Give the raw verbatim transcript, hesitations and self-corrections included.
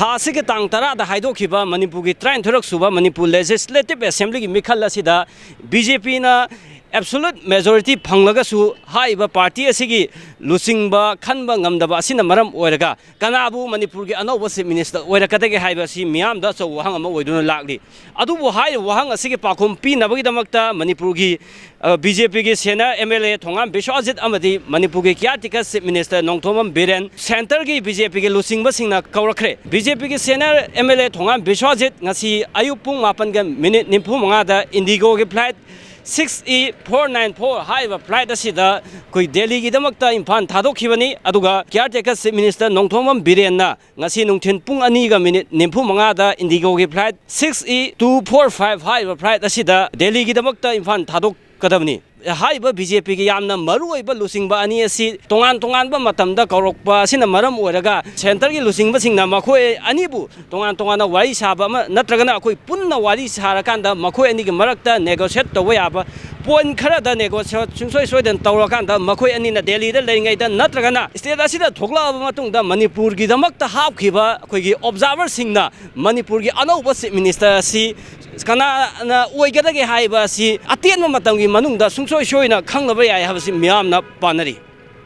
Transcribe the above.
ꯊꯥ ꯑꯁꯤꯒꯤ ꯇꯥꯡ ꯇꯔꯥꯗ ꯍꯥꯏꯗꯣꯛꯈꯤꯕ ꯃꯅꯤꯄꯨꯔꯒꯤ ꯇꯔꯥꯅꯤꯊꯣꯏꯔꯛ ꯁꯨꯕ ꯃꯅꯤꯄꯨꯔ ꯂꯦꯖꯤꯁꯂꯦꯇꯤꯚ ꯑꯦꯁꯦꯝꯕ꯭ꯂꯤꯒꯤ ꯃꯤꯈꯜ ꯑꯁꯤꯗ ꯕꯤ ꯖꯦ ꯄꯤꯅ ꯑꯦꯕꯁꯣꯂꯨꯠ ꯃꯦꯖꯣꯔꯤꯇꯤ ꯐꯪꯂꯒꯁꯨ, ꯍꯥꯏꯔꯤꯕ ꯄꯥꯔꯇꯤ ꯑꯁꯤꯒꯤ ꯂꯨꯆꯤꯡꯕ ꯈꯟꯕ ꯉꯝꯗꯕ ꯑꯁꯤꯅ ꯃꯔꯝ ꯑꯣꯏꯔꯒ ꯀꯅꯥꯕꯨ ꯃꯅꯤꯄꯨꯔꯒꯤ ꯑꯅꯧꯕ ꯆꯤꯐ ꯃꯤꯅꯤꯁꯇꯔ ꯑꯣꯏꯔꯛꯀꯗꯒꯦ ꯍꯥꯏꯕ ꯑꯁꯤ ꯃꯤꯌꯥꯝꯗ ꯑꯆꯧꯕ ꯋꯥꯍꯪ ꯑꯃ ꯑꯣꯏꯗꯨꯅ ꯂꯥꯛꯂꯤ꯫ ꯑꯗꯨꯕꯨ ꯍꯥꯏꯔꯤꯕ ꯋꯥꯍꯪ ꯑꯁꯤꯒꯤ ꯄꯥꯎꯈꯨꯝ ꯄꯤꯅꯕꯒꯤꯗꯃꯛꯇ ꯃꯅꯤꯄꯨꯔꯒꯤ, ꯑ, ꯕꯤ ꯖꯦ ꯄꯤꯒꯤ ꯁꯦꯅꯤꯌꯔ ꯑꯦꯝ ꯑꯦꯜ ꯑꯦ ꯊꯣꯉꯥꯝ ꯕꯤꯁ꯭ꯋꯥꯖꯤꯠ ꯑꯃꯗꯤ ꯃꯅꯤꯄꯨꯔꯒꯤ ꯀꯤꯌꯥꯔ ꯇꯦꯀꯔ ꯆꯤꯐ ꯃꯤꯅꯤꯁꯇꯔ ꯅꯣꯡꯊꯣꯝꯕꯝ ꯕꯤꯔꯦꯟ ꯁꯦꯟꯇꯔꯒꯤ ꯕꯤ ꯖꯦ ꯄꯤꯒꯤ ꯂꯨꯆꯤꯡꯕꯁꯤꯡꯅ ꯀꯧꯔꯛꯈ꯭ꯔꯦ꯫ ꯕꯤ ꯖꯦ ꯄꯤꯒꯤ ꯁꯦꯅꯤꯌꯔ ꯑꯦꯝ ꯑꯦꯜ ꯑꯦ ꯊꯣꯉꯥꯝ ꯕꯤꯁ꯭ꯋꯥꯖꯤꯠ ꯉꯁꯤ ꯑꯌꯨꯛ ꯄꯨꯡ ꯃꯥꯄꯟꯒ ꯃꯤꯅꯤꯠ ꯅꯤꯐꯨ ꯃꯉꯥꯗ ꯏꯟꯗꯤꯒꯣꯒꯤ flight six E four nine four ꯍꯥꯏꯔꯤꯕ ꯐ꯭ꯂꯥꯏꯠ ꯑꯁꯤꯗ ꯑꯩꯈꯣꯏ ꯗꯦꯜꯂꯤꯒꯤꯗꯃꯛꯇ ꯏꯝꯐꯥꯜ ꯊꯥꯗꯣꯛꯈꯤꯕꯅꯤ꯫ ꯑꯗꯨꯒ ꯀꯤꯌꯥꯔ ꯇꯦꯀꯔ ꯆꯤꯐ ꯃꯤꯅꯤꯁꯇꯔ ꯅꯣꯡꯊꯣꯝꯕꯝ ꯕꯤꯔꯦꯟꯅ ꯉꯁꯤ ꯅꯨꯡꯊꯤꯜ ꯄꯨꯡ ꯑꯅꯤꯒ ꯃꯤꯅꯤꯠ ꯅꯤꯐꯨ ꯃꯉꯥꯗ ꯏꯟꯗꯤꯒꯣꯒꯤ flight six E two four five ꯍꯥꯏꯔꯤꯕ ꯐ꯭ꯂꯥꯏꯠ ꯑꯁꯤꯗ ꯗꯦꯜꯂꯤꯒꯤꯗꯃꯛꯇ ꯏꯝꯐꯥꯜ ꯊꯥꯗꯣꯛꯀꯗꯕꯅꯤ꯫ ꯍꯥꯏꯔꯤꯕ ꯕꯤ ꯖꯦ ꯄꯤꯒꯤ ꯌꯥꯝꯅ ꯃꯔꯨꯑꯣꯏꯕ ꯂꯨꯆꯤꯡꯕ ꯑꯅꯤ ꯑꯁꯤ ꯇꯣꯉꯥꯟ ꯇꯣꯉꯥꯟꯕ ꯃꯇꯝꯗ ꯀꯧꯔꯛꯄ ꯑꯁꯤꯅ ꯃꯔꯝ ꯑꯣꯏꯔꯒ ꯁꯦꯟꯇꯔꯒꯤ ꯂꯨꯆꯤꯡꯕꯁꯤꯡꯅ ꯃꯈꯣꯏ ꯑꯅꯤꯕꯨ ꯇꯣꯉꯥꯟ ꯇꯣꯉꯥꯟꯅ ꯋꯥꯔꯤ ꯁꯥꯕ ꯑꯃ ꯅꯠꯇ꯭ꯔꯒꯅ ꯑꯩꯈꯣꯏ ꯄꯨꯟꯅ ꯋꯥꯔꯤ ꯁꯥꯔꯀꯥꯟꯗ ꯃꯈꯣꯏ ꯑꯅꯤꯒꯤ ꯃꯔꯛꯇ ꯅꯦꯒꯣꯁꯤꯌꯦꯠ ꯇꯧꯕ ꯌꯥꯕ ꯄꯣꯏꯟ ꯈꯔꯗ ꯅꯦꯒꯣꯁꯤꯌꯦꯠ ꯁꯨꯡꯁꯣꯏ ꯁꯣꯏꯗꯅ ꯇꯧꯔꯀꯥꯟꯗ ꯃꯈꯣꯏ ꯑꯅꯤꯅ ꯗꯦꯜꯂꯤꯗ ꯂꯩꯔꯤꯉꯩꯗ ꯅꯠꯇ꯭ꯔꯒꯅ ꯁ꯭ꯇꯦꯠ ꯑꯁꯤꯗ ꯊꯣꯛꯂꯛꯑꯕ ꯃꯇꯨꯡꯗ ꯃꯅꯤꯄꯨꯔꯒꯤꯗꯃꯛꯇ ꯍꯥꯞꯈꯤꯕ ꯑꯩꯈꯣꯏꯒꯤ ꯑꯣꯕꯖꯥꯔꯚꯔꯁꯤꯡꯅ ꯃꯅꯤꯄꯨꯔꯒꯤ ꯑꯅꯧꯕ ꯆꯤꯐ ꯃꯤꯅꯤꯁꯇꯔ ꯑꯁꯤ ꯀꯅꯥꯅ ꯑꯣꯏꯒꯗꯒꯦ ꯍꯥꯏꯕ ꯑꯁꯤ ꯑꯇꯦꯟꯕ ꯃꯇꯝꯒꯤ ꯃꯅꯨꯡꯗ ꯁꯨꯡꯁꯣꯏ ꯁꯣꯏꯅ ꯈꯪꯅꯕ ꯌꯥꯏ ꯍꯥꯏꯕꯁꯤ ꯃꯤꯌꯥꯝꯅ ꯄꯥꯅꯔꯤ꯫